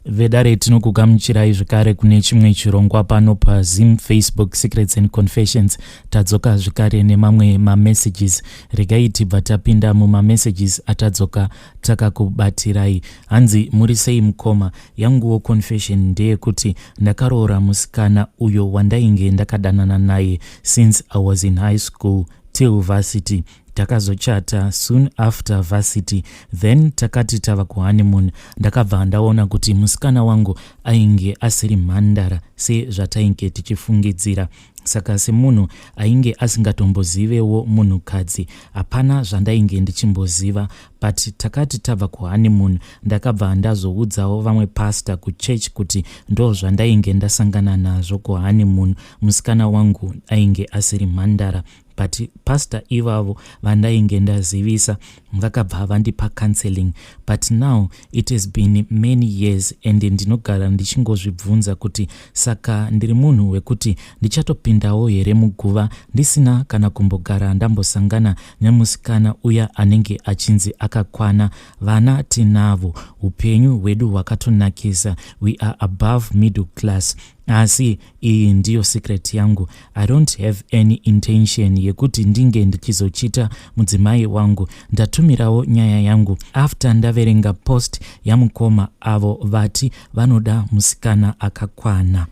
Vedare, tinokugamuchirai zvekare kune chimwe chirongwa pano paZim Facebook Secrets and Confessions. Tadzoka zvekare nemamwe mamessages. Regai tibva tapinda mumamessages atadzoka takakubatirai. Hanzi, "Muri sei mukoma? Yanguwo confession ndeyekuti ndakaroora musikana uyo wandainge ndakadanana naye since I was in high school till varsity. Takazochata soon after varsity. Then takati tava kuhoneymoon, ndakabva ndaona kuti musikana wangu ainge asiri mhandara sezvatainge tichifungidzira. Saka semunhu ainge asingatombozivewo munhukadzi, hapana zvandainge ndichimboziva. But takati tabva kuhoneymoon, ndakabva ndazoudzawo vamwe pastor kuchurch kuti ndo zvandainge ndasangana nazvo kuhoneymoon, musikana wangu ainge asiri mhandara. But pastor ivavo vandainge ndazivisa vakabva vandipa counseling. But now it has been many years and ndinogara ndichingozvibvunza kuti saka ndiri munhu wekuti ndichatopindawo here muguva ndisina kana kumbogara ndambosangana nemusikana uya anenge achinzi akakwana? Vana tinavo, upenyu hwedu hwakatonakisa, we are above middle class. Asi iyi ndiyo secret yangu: I don't have any intention yekuti ndinge ndichizochita mudzimai wangu. Ndatumirawo nyaya yangu after ndaverenga post yamukoma avo vati vanoda musikana akakwana."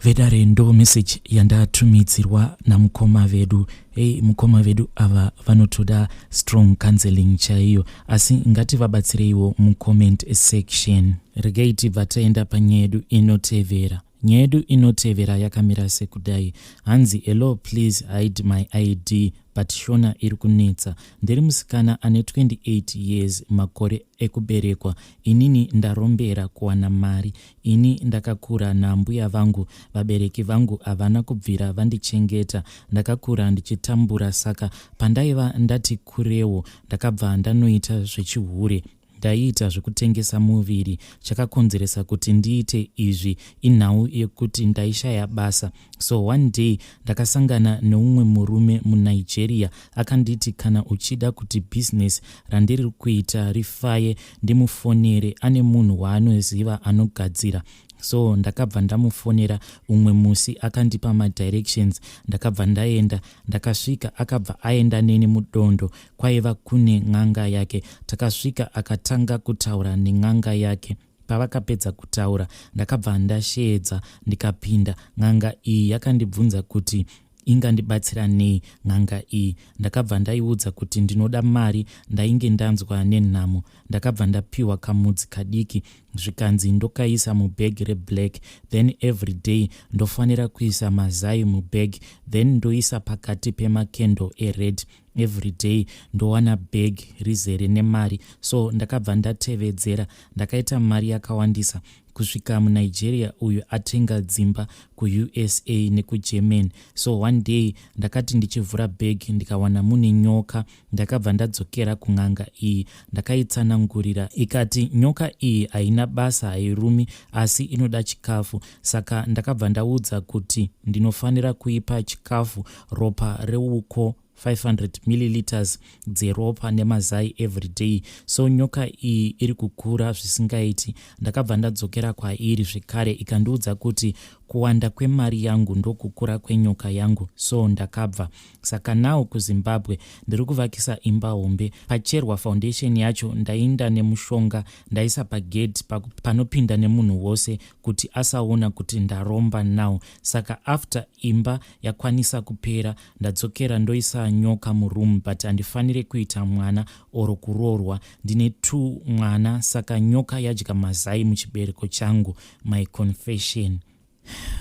Vedare, ndo message yandatumidzirwa namukoma vedu. Ei, mukoma vedu ava vanotoda strong counseling chaiyo, asi ngativabatsireiwo mucomment section. Regai tibva taenda panyaya yedu inotevera. Nyaya yedu inotevera yakamira sekudai. Hanzi, "Hello, please hide my ID, but Shona iri kunetsa. Ndiri musikana ane 28 years makore ekuberekwa. Inini ndarombera kuwana mari. Ini ndakakura nambuya vangu, vabereki vangu havana kubvira vandichengeta. Ndakakura ndichitambura, saka pandaiva ndati kurewo, ndakabva ndanoita zvechihure. Ndaiita zvekutengesa muviri. Chakakonzeresa kuti ndiite izvi inhau yekuti ndaishaya basa. So one day ndakasangana neumwe murume muNigeria. Akanditi kana uchida kuti bhizinesi randiri kuita rifaye, ndimufonere, ane munhu waanoziva anogadzira. So ndakabva ndamufonera umwe musi, akandipa madirections. Ndakabva ndaenda. Ndakasvika, akabva aenda neni mudondo kwaiva kune n'anga yake. Takasvika, akatanga kutaura nen'anga yake. Pavakapedza kutaura, ndakabva ndasheedza, ndikapinda. N'anga iyi yakandibvunza kuti ingandibatsira nei n'anga iyi. Ndakabva ndaiudza kuti ndinoda mari, ndainge ndanzwa nenhamo. Ndakabva ndapiwa kamudzi kadiki, zvikanzi ndokaisa mubhegi reblack, then every day ndofanira kuisa mazai mubhegi, then ndoisa pakati pemakendo ered. Every day ndowana bhegi rizere nemari. So ndakabva ndatevedzera, ndakaita mari yakawandisa kusvika muNigeria uyu atenga dzimba kuUSA nekuGermany. So one day ndakati ndichivhura bhegi, ndikawana mune nyoka. Ndakabva ndadzokera kun'anga iyi, ndakaitsanangurira. Ikati nyoka iyi haina basa, hairumi, asi inoda chikafu. Saka ndakabva ndaudza kuti ndinofanira kuipa chikafu, ropa reuko, 500 milliliters dzeropa nemazai every day. So nyoka iyi iri kukura zvisingaiti. Ndakabva ndadzokera kwairi zvekare, ikandiudza kuti kuwanda kwemari yangu ndokukura kwenyoka yangu. So ndakabva. Saka now kuZimbabwe ndiri kuvakisa imba hombe. Pacherwa foundation yacho, ndainda nemushonga, ndaisa pagedhi panopinda nemunhu wose kuti asaona kuti ndaromba now. Saka after imba yakwanisa kupera, ndadzokera, ndoisa nyoka muroom, but handifaniri kuita mwana or kuroorwa. Ndine two mwana, saka nyoka yadya mazai muchibereko changu. My confession."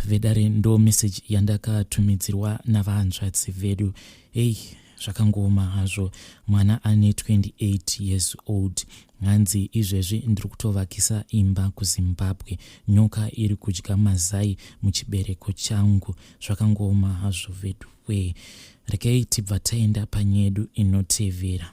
Vedare, ndo message yandakatumidzirwa navanzvadzi vedu. Ei, zvakangooma hazvo. Mwana ane 28 years old, hanzi izvezvi ndiri kutovakisa imba kuZimbabwe, nyoka iri kudya mazai muchibereko changu. Zvakangooma hazvo vedu we. Regai tibva taenda panyedu inotevera.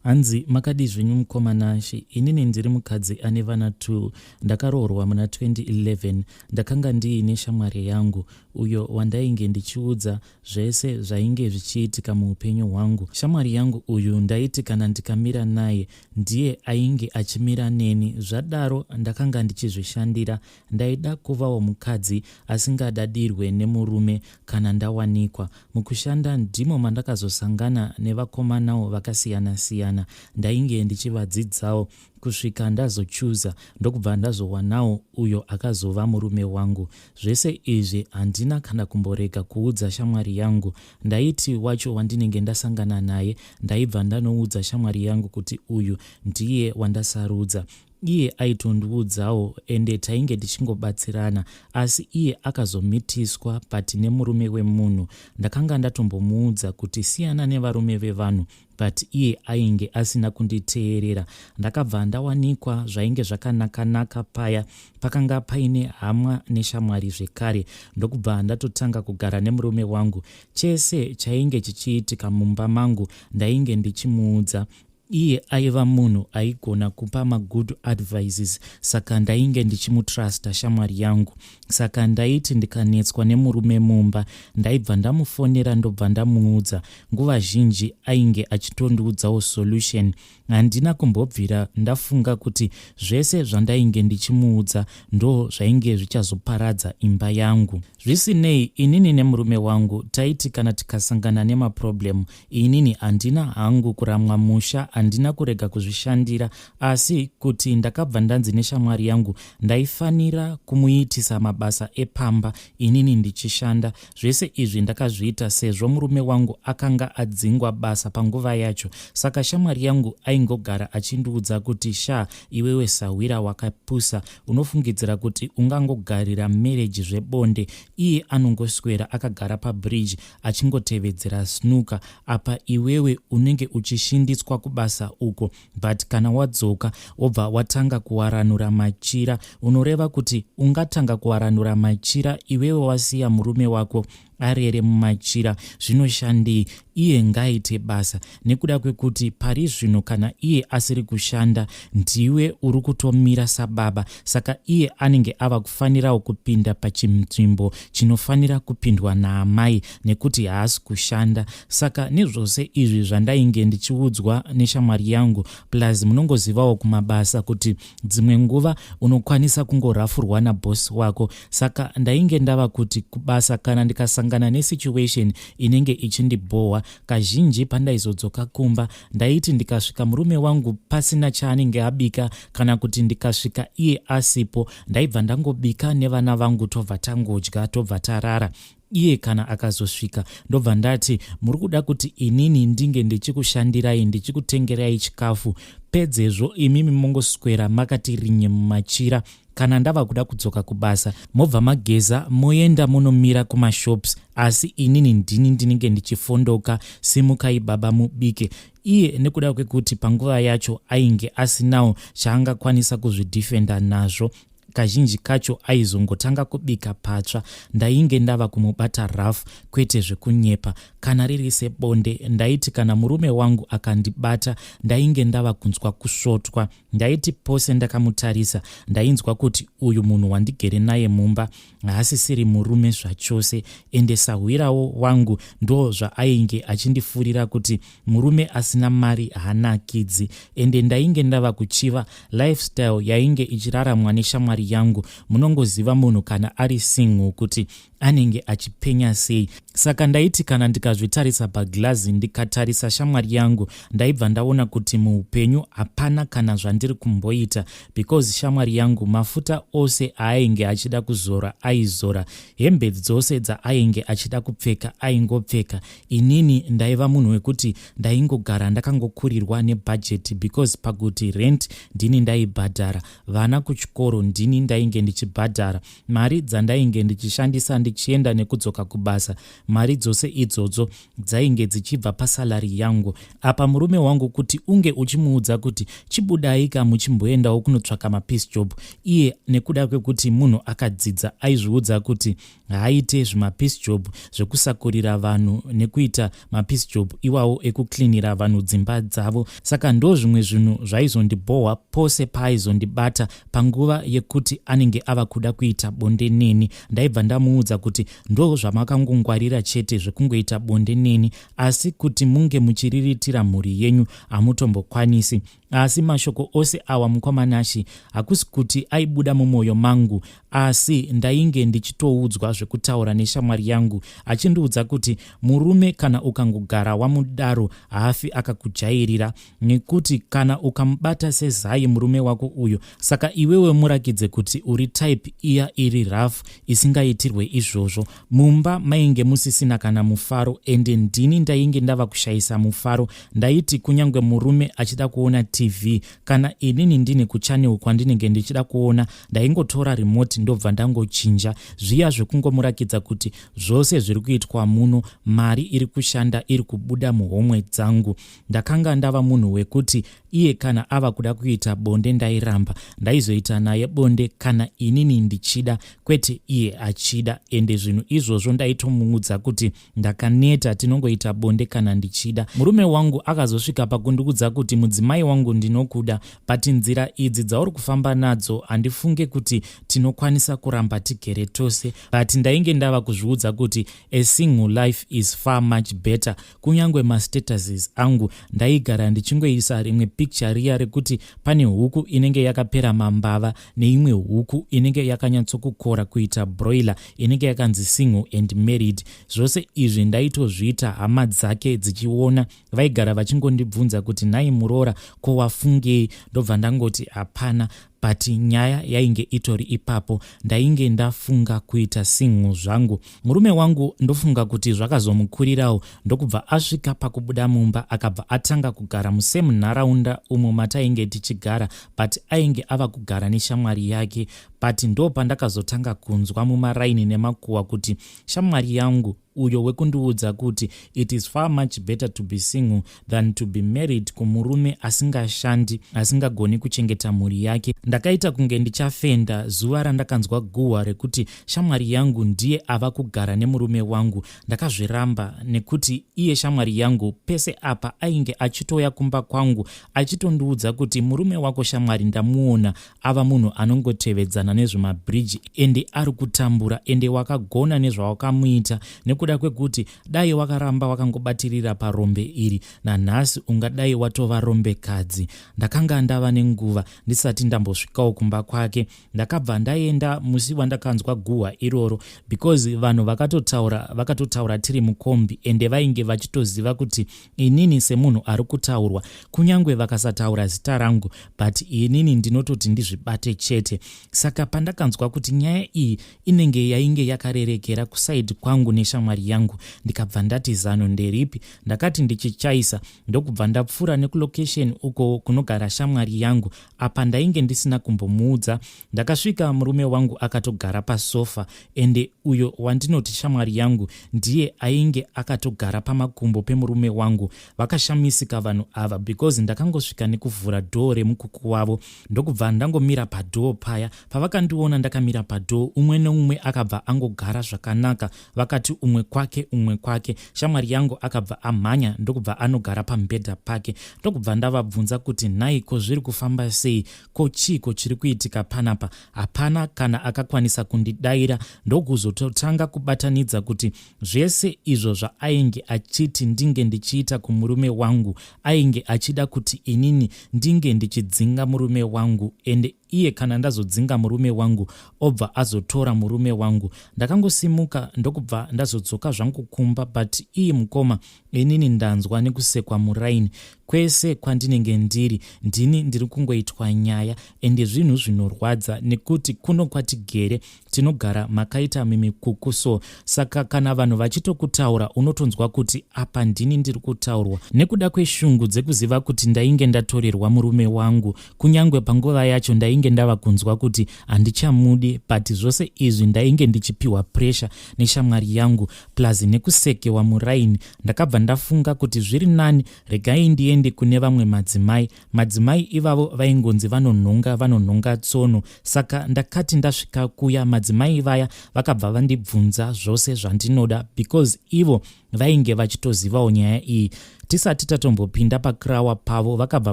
Hanzi makadii zvenyu mukoma Nashy, inini ndiri mukadzi ane vana 2, ndakaroorwa muna 2011. Ndakanga ndiine shamwari yangu uyo wandainge ndichiudza zvese zvainge zvichiitika muupenyu hwangu. Shamwari yangu uyu ndaiti kana ndikamira naye ndiye ainge achimira neni. Zvadaro ndakanga ndichizvishandira. Ndaida kuvawo mukadzi asingadadirwe nemurume kana ndawanikwa. Mukushanda ndimo mandakazosangana nevakomanawo vakasiyana siyana. Ndainge ndichivadzidzawo kusvika ndazochuza ndokubva ndazowanawo uyo akazova murume wangu. Zvese izvi handina kana kumborega kuudza shamwari yangu. Ndaiti wacho wandinenge ndasangana naye ndaibva ndanoudza shamwari yangu kuti uyu ndiye wandasarudza. Iye aitondiudzawo ende tainge tichingobatsirana asi iye akazomitiswa but nemurume wemunhu. Ndakanga ndatombomuudza kuti siyana nevarume vevanhu but iye ainge asina kunditeerera. Ndakabva ndawanikwa zvainge zvakanakanaka paya pakanga paine hama neshamwari zvekare ndokubva ndatotanga kugara nemurume wangu. Chese chainge chichiitika mumba mangu ndainge ndichimuudza. Iye aiva munhu aigona kupa magood advices saka ndainge ndichimutrusta shamwari yangu. Saka ndaiti ndikanetswa nemurume mumba ndaibva ndamufonera ndobva ndamuudza. Nguva zhinji ainge achitondiudzawo solution. Handina kumbobvira ndafunga kuti zvese zvandainge ndichimuudza ndo zvainge zvichazoparadza imba yangu. Zvisinei, inini nemurume wangu taiti kana tikasangana nemaproblem, inini handina hangu kuramwa musha, handina kurega kuzvishandira, asi kuti ndakabva ndanzi neshamwari yangu ndaifanira kumuitisa mabasa epamba inini ndichishanda. Zvese izvi ndakazviita sezvo murume wangu akanga adzingwa basa panguva yacho. Saka shamwari yangu aingogara achindiudza kuti sha iwewe sahwira wakapusa, unofungidzira kuti ungangogarira marriage zvebonde, iye anongoswera akagara pabridge achingotevedzera snooker, apa iwewe unenge uchishinditswa kubasa uko, but kana wadzoka wobva watanga kuwaranura machira. Unoreva kuti ungatanga kuwaranura machira iwewe wasiya murume wako arere mumachira? Zvinoshandei? Iye ngaaite basa, nekuda kwekuti pari zvino kana iye asiri kushanda ndiwe uri kutomira sababa, saka iye anenge ava kufanirawo kupinda pachinzvimbo chinofanira kupindwa naamai nekuti haasi kushanda. Saka nezvose izvi zvandainge ndichiudzwa neshamwari yangu, plus munongozivawo kumabasa kuti dzimwe nguva unokwanisa kungorafurwa naboss wako, saka ndainge ndava kuti kubasa kana ndikasangana nesituation inenge ichindibhohwa, kazhinji pandaizodzoka kumba ndaiti ndikasvika murume wangu pasina chaanenge abika kana kuti ndikasvika iye asipo, ndaibva ndangobika nevana vangu tobva tangodya tobva tarara. Iye kana akazosvika ndobva ndati muri kuda kuti inini ndinge ndichikushandirai ndichikutengerai chikafu, pedzezvo imimi mongoswera makati rinye mumachira. Kana ndava kuda kudzoka kubasa mobva mageza moenda munomira kumashops, asi inini ndini ndinenge ndichifondoka, simukai baba mubike. Iye nekuda kwekuti panguva yacho ainge asinawo chaangakwanisa kuzvidhifenda nazvo, kazhinji kacho aizongotanga kubika patsva. Ndainge ndava kumubata rough, kwete zvekunyepa. Kana riri sebonde, ndaiti kana murume wangu akandibata ndainge ndava kunzwa kusvotwa. Ndaiti pose ndakamutarisa ndainzwa kuti uyu munhu wandigere naye mumba haasisiri murume zvachose. Ende sahwirawo wangu ndo zvaainge achindifurira kuti murume asina mari haanakidzi. Ende ndainge ndava kuchiva lifestyle yainge ichiraramwa neshamwari yangu. Munongoziva munhu kana ari single kuti anenge achipenya sei. Saka ndaiti kana ndikazvitarisa paglazi ndikatarisa shamwari yangu ndaibva ndaona kuti muupenyu hapana kana zvandiri kumboita, because shamwari yangu mafuta ose aainge achida kuzora aizora, hembe dzose dzaainge achida kupfeka aingopfeka. Inini ndaiva munhu wekuti ndaingogara ndakangokurirwa nebhajeti, because pakuti rent ndini ndaibhadhara, vana kuchikoro ndini ndainge ndichibhadhara, mari dzandainge ndichishandisa. ndichienda nekudzoka kubasa. Mari dzose idzodzo dzainge dzichibva pasalary yangu. Apa murume wangu kuti unge uchimuudza kuti chibudaika muchimboendawo kunotsvaka mapiece job, iye nekuda kwekuti munhu akadzidza aizviudza kuti haaite zvimapiece job zvekusakurira vanhu nekuita mapiece job iwawo ekuklinira vanhu dzimba dzavo. Saka ndo zvimwe zvinhu zvaizondibhohwa pose paaizondibata panguva yekuti anenge ava kuda kuita bonde neni. Ndaibva ndamuudza kuti ndo zvamakangongwarira chete zvekungoita bonde neni, asi kuti munge muchiriritira mhuri yenyu hamutombokwanisi. Asi mashoko ose awa, mukoma Nashi, hakusi kuti aibuda mumwoyo mangu, asi ndainge ndichitoudzwa zvekutaura neshamwari yangu, achindiudza kuti murume kana ukangogara wamudaro haafi akakujairira, nekuti kana ukamubata sezai murume wako uyo, saka iwewe murakidze kuti uri type iya iri rough isingaitirwe izvozvo. Mumba mainge musisina kana mufaro, ende ndini ndainge ndava kushayisa mufaro. Ndaiti kunyange murume achida kuona TV, kana inini ndine kuchannel kwandinenge ndichida kuona, ndaingotora remote ndobva ndangochinja, zviya zvekungomurakidza kuti zvose zviri kuitwa muno, mari iri kushanda iri kubuda muhomwe dzangu. Ndakanga ndava munhu wekuti iye kana ava kuda kuita bonde ndairamba. Ndaizoita naye bonde kana inini ndichida, kwete iye achida. Ende zvinhu izvozvo ndaitomuudza kuti ndakaneta, tinongoita bonde kana ndichida. Murume wangu akazosvika pakundiudza kuti mudzimai wangu, ndinokuda, but nzira idzi dzauri kufamba nadzo handifunge kuti tinokwanisa kuramba tigere tose. But ndainge ndava kuzviudza kuti a single life is far much better. Kunyange mastatuses angu ndaigara ndichingoisa rimwe picture riya rekuti pane huku inenge yakapera mambava neimwe huku inenge yakanyatsokukora kuita broiler, inenge yakanzi "single and married". Zvose izvi ndaitozviita hama dzake dzichiona. Vaigara vachingondibvunza kuti, "Nhai muroora, ko wafungei?" Ndobva ndangoti hapana, but nyaya yainge itori ipapo. Ndainge ndafunga kuita single zvangu. Murume wangu ndofunga kuti zvakazomukurirawo, ndokubva asvika pakubuda mumba, akabva atanga kugara musame nharaunda umo matainge tichigara, but ainge ava kugara neshamwari yake. But ndo pandakazotanga kunzwa mumaraini nemakuhwa kuti shamwari yangu uyo wekundiudza kuti it is far much better to be single than to be married kumurume asingashandi, asingagoni kuchengeta mhuri yake. Ndakaita kunge ndichafenda zuva randakanzwa guhwa rekuti shamwari yangu ndiye ava kugara nemurume wangu. Ndakazviramba nekuti iye shamwari yangu pese apa ainge achitoya kumba kwangu achitondiudza kuti murume wako shamwari ndamuona ava munhu anongotevedzana nezvemabhiriji, ende ari kutambura, ende wakagona nezvawakamuita, nekuda kwekuti dai wakaramba wakangobatirira parombe iri, nanhasi ungadai watova rombekadzi. Ndakanga ndava nenguva ndisati ndambosvikawo kumba kwake. Ndakabva ndaenda musi wandakanzwa guhwa iroro, because vanhu vakatotaura, vakatotaura tiri mukombi, ende vainge vachitoziva kuti inini semunhu ari kutaurwa, kunyange vakasataura zita rangu, but inini ndinototi ndizvibate chete. Saka pandakanzwa kuti nyaya iyi inenge yainge yakarerekera kuside kwangu neshamwari yangu, ndikabva ndati zano nderipi? Ndakati ndichichaisa, ndokubva ndapfuura nekulocation uko kunogara shamwari yangu. Apa ndainge ndisina kumbomuudza. Ndakasvika murume wangu akatogara pasofa, ende uyo wandinoti shamwari yangu ndiye ainge akatogara pamakumbo pemurume wangu. Vakashamisika vanhu ava, because ndakangosvika nekuvhura dhoo remukuku wavo, ndokubva ndangomira padhoo paya. Pavakandiona ndakamira padhoo, umwe neumwe akabva angogara zvakanaka. Vakati umwe kwake, umwe kwake. Shamwari yangu akabva amhanya, ndokubva anogara pamubhedha pake. Ndokubva ndavabvunza kuti, "Nhai, ko zviri kufamba sei? Ko chiiko chiri kuitika panapa?" Hapana kana akakwanisa kundidayira. Ndokuzototanga kubatanidza kuti zvese izvo zvaainge achiti ndinge ndichiita kumurume wangu, ainge achida kuti inini ndinge ndichidzinga murume wangu, ende iye kana ndazodzinga murume wangu, obva azotora murume wangu. Ndakangosimuka, ndokubva ndazodzoka zvangu kumba. But iye mukoma, inini ndanzwa nekusekwa muraini. Kwese kwandinenge ndiri, ndini ndiri kungoitwa nyaya, ende zvinhu zvinorwadza, nekuti kuno kwatigere tinogara makaita mimikuku, so saka kana vanhu vachitokutaura unotonzwa kuti apa ndini ndiri kutaurwa. Nekuda kweshungu dzekuziva kuti ndainge ndatorerwa murume wangu, kunyange panguva yacho ndainge Ndainge ndava kunzwa kuti handichamudi, but zvose izvi ndainge ndichipiwa pressure neshamwari yangu plus nekusekewa muraini. Ndakabva ndafunga kuti zviri nani regai ndiende kune vamwe madzimai. Madzimai ivavo vaingonzi vanonhonga, vanonhonga tsono. Saka ndakati ndasvika kuya, madzimai vaya vakabva vandibvunza zvose zvandinoda because ivo vainge vachitozivawo nyaya iyi. Tisati tatombopinda pakrawa pavo, vakabva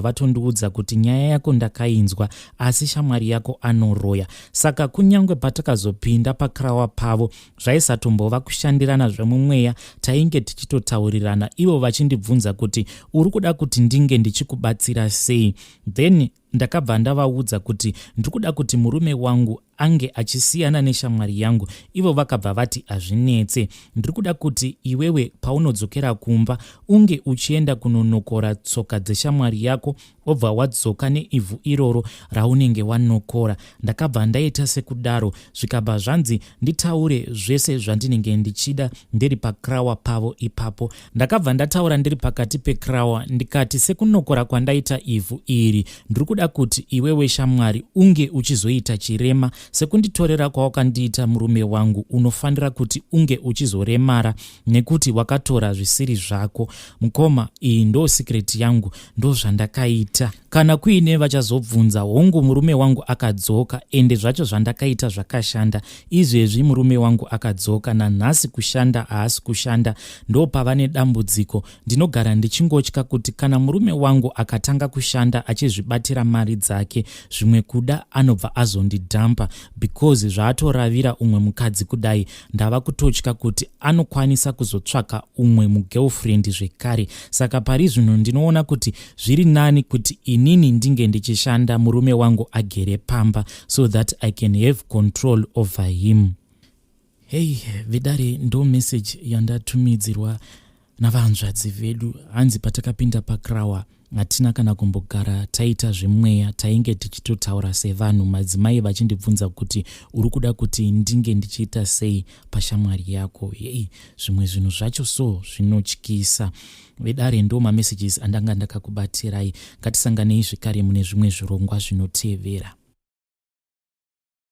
vatondiudza kuti nyaya yako ndakainzwa, asi shamwari yako anoroya. Saka kunyange patakazopinda pakrawa pavo, zvaisatombova kushandirana zvemumweya, tainge tichitotaurirana, ivo vachindibvunza kuti uri kuda kuti ndinge ndichikubatsira sei. Then ndakabva ndavaudza kuti ndiri kuda kuti murume wangu ange achisiyana neshamwari yangu. Ivo vakabva vati hazvinetse, ndiri kuda kuti iwewe paunodzokera kumba unge uchienda kunonokora tsoka dzeshamwari yako, obva wadzoka neivhu iroro raunenge wanokora. Ndakabva ndaita sekudaro, zvikabva zvanzi nditaure zvese zvandinenge ndichida ndiri pakrawa pavo ipapo. Ndakabva ndataura ndiri pakati pekrawa ndikati sekunokora kwandaita ivhu iri, ndiri kuda kuti iwewe shamwari unge uchizoita chirema sekunditorera kwawakandiita murume wangu. Unofanira kuti unge uchizoremara nekuti wakatora zvisiri zvako. Mukoma, iyi ndo secret yangu, ndozvandakaita. Kana kuine vachazobvunza, hongu murume wangu akadzoka, ende zvacho zvandakaita zvakashanda. Izvezvi murume wangu akadzoka, nanhasi kushanda haasi kushanda, ndopava nedambudziko. Ndinogara ndichingotya kuti kana murume wangu akatanga kushanda achizvibatira mari dzake, zvimwe kuda anobva azondidhampa because zvaatoravira umwe mukadzi kudai, ndava kutotya kuti anokwanisa kuzotsvaka umwe mugirlfriend zvekare. Saka pari zvino ndinoona kuti zviri nani kuti inini ndinge ndichishanda, murume wangu agere pamba, so that I can have control over him. Hei vedare, ndo message yandatumidzirwa navanzvadzi vedu. Hanzi patakapinda pakrawa hatina kana kumbogara taita zvemweya, tainge tichitotaura sevanhu, madzimai vachindibvunza kuti uri kuda kuti ndinge ndichiita sei pashamwari yako. Hei, zvimwe zvinhu zvacho so zvinotyisa. Vedare, ndo mamessages andanga ndakakubatirai. Ngatisanganei zvekare mune zvimwe zvirongwa zvinotevera.